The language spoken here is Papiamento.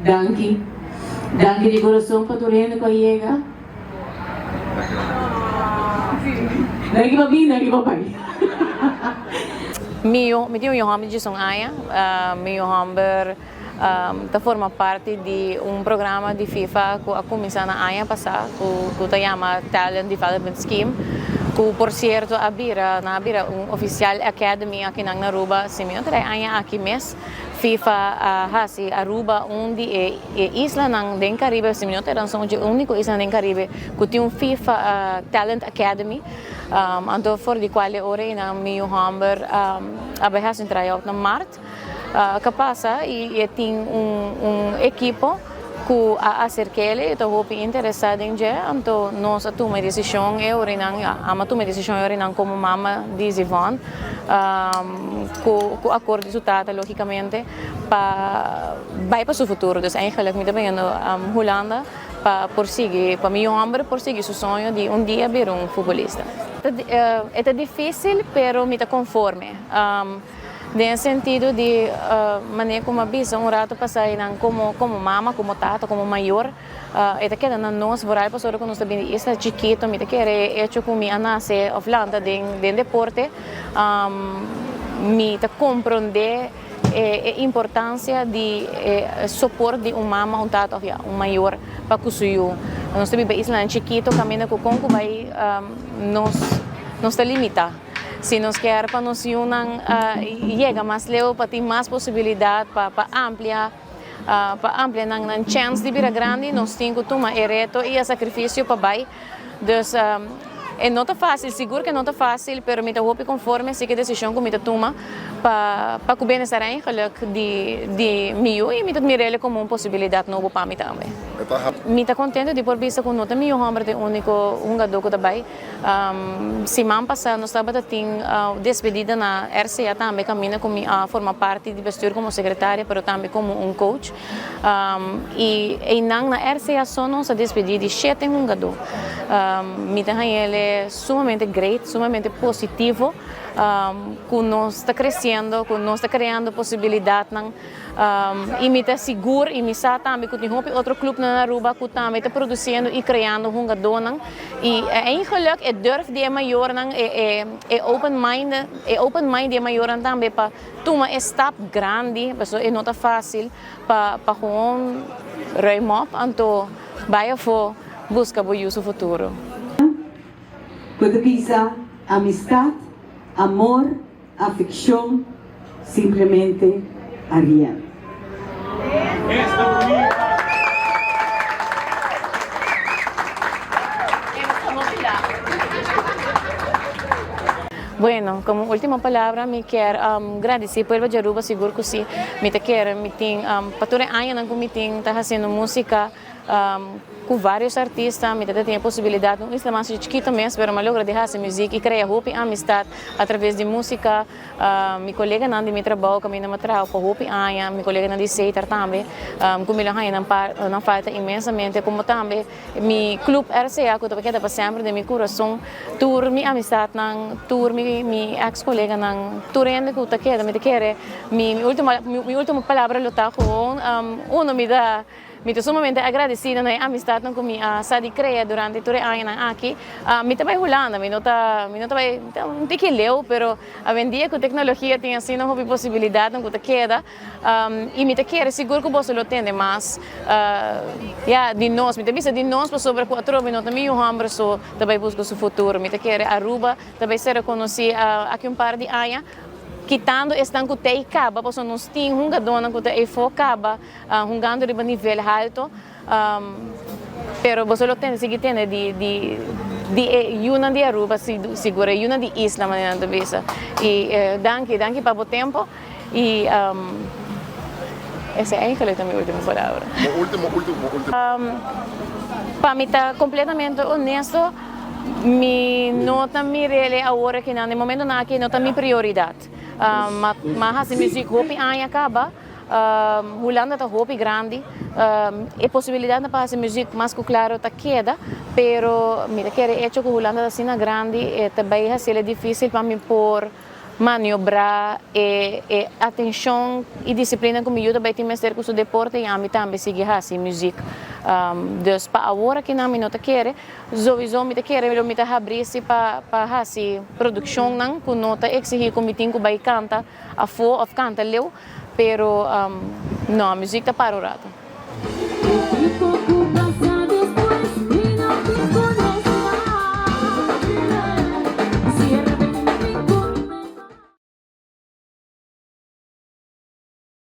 Danki. Danki di kurason pa tur hende ku a yega. Danki pa bin, danki pa bai. Mi yu, mi tin un yu hòmber di djesun aña. Mi yu hòmber ta forma parti di un programa di FIFA ku a kuminsá na aña pasá ku ku ta yama Talent Development Scheme ku por sierto a bira nan a bira un ofisial academy akinan na Aruba si mi no trae aña aki mes. FIFA a hasi Aruba un di e islanan den Caribe, si mi no ta erra son dje unico islanan den Caribe cu tin un FIFA Talent Academy, anto for di cual e ora einan mi yu homber a bay hasi un tryout na maart ca pasa y e tin un ekipo cu a acerk'el y ta hopi interesa den dje, anto nos a tuma e decision e ora einan, amo a tuma e decision e ora einan como mama di Zivon. Cu cu acord di su tata logicamente pa bay pa su futuro. Dus eigenlijk mi ta biniendo Hulanda pa por sigui, pa mi yu homber por sigui su soño di un dia bira un futbolista. E ta dificil pero mi ta conforme. Den e sentido di manera cu mi a bisa un rato pasa eynan como como mama, como tata, como mayor. E ta keda na nos vooral pasobra ku nos ta bini di isla chikito. Mi ta kere e echo ku mi a nase òf lanta den den deporte mi ta komprondé e importansia di e soport di un mama, un tata òf ya un mayor pa ku su yu. Nos ta biba islanan chikito kaminda ku kon ku bai nos nos ta limitá. Si nos kier pa nos yunan yega mas leu pa tin mas posibilidat pa pa amplia. Pa amplia nan nan chèns di bira grandi, nos tin ku tuma e reto i e sakrifisio pa bai. Dus, e no ta fásil, sigur ku e no ta fásil, pero mi ta hopi konforme si ku e desishon ku mi ta tuma pa pa ku bienestar eigenlik di di mi yu i mi ta mir'el komo un posibilidat nobo pa mi tambe. Mi ta kontento di por bisa ku no ta mi yu hòmber ta e úniko hungadó ku ta bai. Siman pasá nos tabata tin despedida na RCA tambe kaminda ku mi a forma parti di bestuur komo sekretaria pero tambe komo un coach. I einan na RCA so nos a despedí di shete hungadó. Mi ta haña el sumamente great, sumamente positivo ku nos ta kresiendo, ku nos ta kreando posibilidatnan. I mi ta sigur i mi sa tambe ku tin hopi otro klupnan na Aruba ku tambe ta produsiendo i kreando hungadónan. I eigenlijk e durf di e mayornan, e open mind, e open mind di e mayornan tambe pa tuma e stap grandi, pasobra e no ta fásil pa pa gewoon ruim op anto bai afó buska bo yu su futuro. Ku ta bisa amistad, amor, Afekshon, simplemente Ariel. Bueno, como ultimo palabra mi kier gradici pueblo di Aruba, sigur cu si, mi ta kere mi tin pa tur e añanan cu mi tin ta haciendo musica, Ku vários artista mi ta tin e posibilidat, un isla mas chikito mes, pero mi a logra di hasi muzik i krea hopi amistat atraves di músika. Mi koleganan di mi trabou kaminda mi a traha pa hopi aña, mi koleganan di Setar tambe, ku mi lo haña nan nan falta inmensamente, komo tambe mi klup RCA ku ta keda pa semper den mi kurason. Tur mi amistatnan, tur mi mi eks koleganan, tur hende ku ta keda mi ta kere mi ultimo mi ultimo palabra lo ta gewoon uno mi ta. Mi ta sumamente agradecido na e amistadnan cu mi a sa di crea durante tur e añanan aki. Mi ta bay Hulanda, mi no ta, mi no ta bay, ta un tiki leu, pero awendia cu tecnologia tin asina hopi posibilidadnan cu ta keda y mi ta kere sigur cu boso lo tende mas, ya, di nos. Mi ta bisa di nos pasobra cu atrobe no ta mi yu homber so ta bay busca su futuro. Mi ta kere Aruba ta bay ser reconoci aki un par di aña, kitando esnan cu t'ey caba, pasobra nos tin hungadónan cu ta eyfo caba. Hungando riba nivel halto, pero boso lo tende, sigui tende di di di e yunan di Aruba, sigur e yunan di isla manera nan ta bisa. Y danki, danki pa bo tempo y esei eigenlijk ta mi ultimo palabra. Bo ultimo, ultimo, ultimo. Pa mi ta completamente honesto, mi no ta mir'el awor akinan, den momentonan aki no ta mi prioridad. Ma hasi muziek hopi aña caba. Hulanda ta hopi grandi, e posibilidadnan pa hasi muziek mas ku klaro ta keda, pero mi ta kere echo ku Hulanda ta asina grandi e ta bai hasiel e difisil pa mi por. Maniobra e atencion y disciplina cu mi yu ta bay tin mester cu su deporte y ami tambe sigui haci music. Dus pa awor aki nan mi no ta kere, sowiso mi ta kere lo mi ta habri si pa pa haci produccionnan cu no ta exigi cu mi tin cu bay canta afo of canta leu, pero no, music ta para un rato.